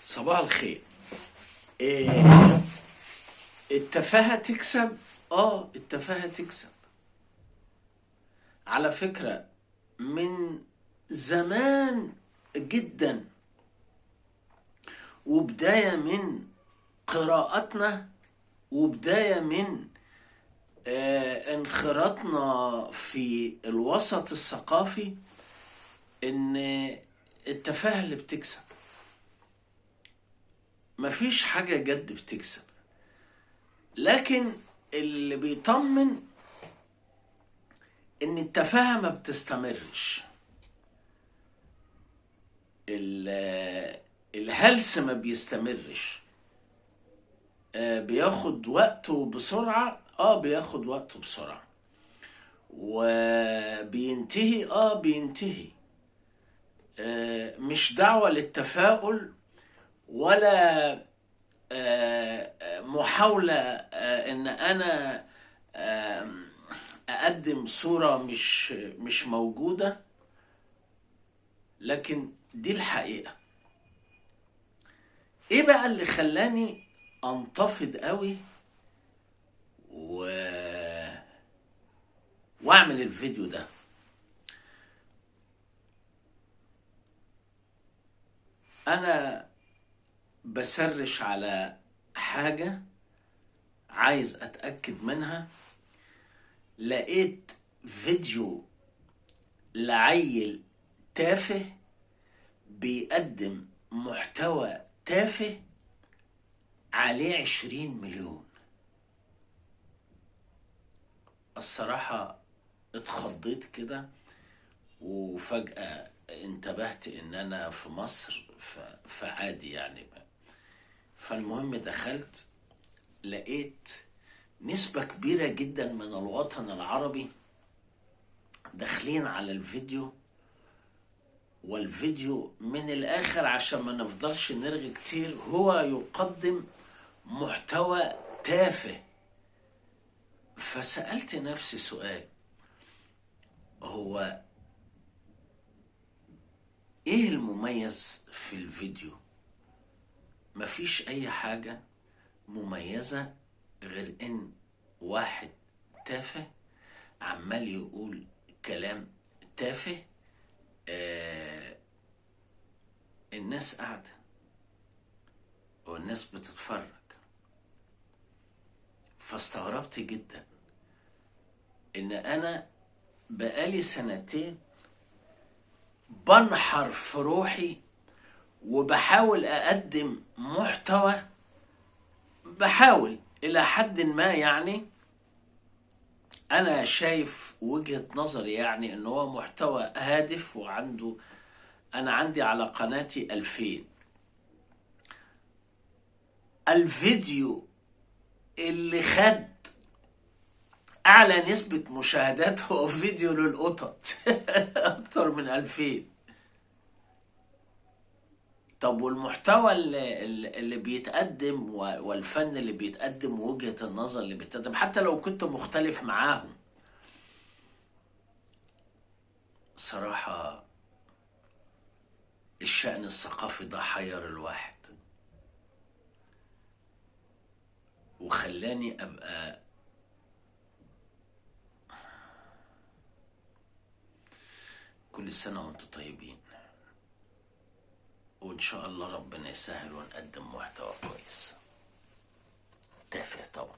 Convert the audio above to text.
صباح الخير. إيه التفاهة تكسب؟ التفاهة تكسب. على فكرة من زمان جدا، وبداية من قراءتنا وبداية من انخراطنا في الوسط الثقافي، ان التفاهة اللي بتكسب، مفيش حاجة جد بتكسب. لكن اللي بيطمن ان التفاهة ما بتستمرش، الهلس ما بيستمرش، بياخد وقته بسرعة، بياخد وقته بسرعة وبينتهي، بينتهي. مش دعوة للتفاؤل ولا محاولة ان انا اقدم صورة مش موجودة، لكن دي الحقيقة. ايه بقى اللي خلاني انتفض قوي واعمل الفيديو ده؟ انا بسرش على حاجة عايز اتأكد منها، لقيت فيديو لعيل تافه بيقدم محتوى تافه عليه 20 مليون. الصراحة اتخضيت كده، وفجأة انتبهت ان انا في مصر، فعادي يعني. فالمهم دخلت لقيت نسبة كبيرة جدا من الوطن العربي داخلين على الفيديو، والفيديو من الآخر عشان ما نفضلش نرغي كتير، هو يقدم محتوى تافه. فسألت نفسي سؤال، هو ايه المميز في الفيديو؟ مفيش اي حاجة مميزة غير ان واحد تافه عمال يقول كلام تافه، الناس قاعدة والناس بتتفرج. فاستغربت جدا ان انا بقالي سنتين بنحر في روحي وبحاول اقدم محتوى، بحاول الى حد ما، يعني انا شايف وجهة نظري يعني ان هو محتوى هادف، وعنده، انا عندي على قناتي 2000. الفيديو اللي خد اعلى نسبة مشاهدات هو فيديو للقطط اكتر من 2000. طب والمحتوى اللي بيتقدم والفن اللي بيتقدم ووجهة النظر اللي بيتقدم، حتى لو كنت مختلف معاهم، صراحة الشأن الثقافي ده حير الواحد وخلاني أبقى كل سنة وانتم طيبين، وإن شاء الله ربنا يسهل ونقدم محتوى كويس تافه طبعا.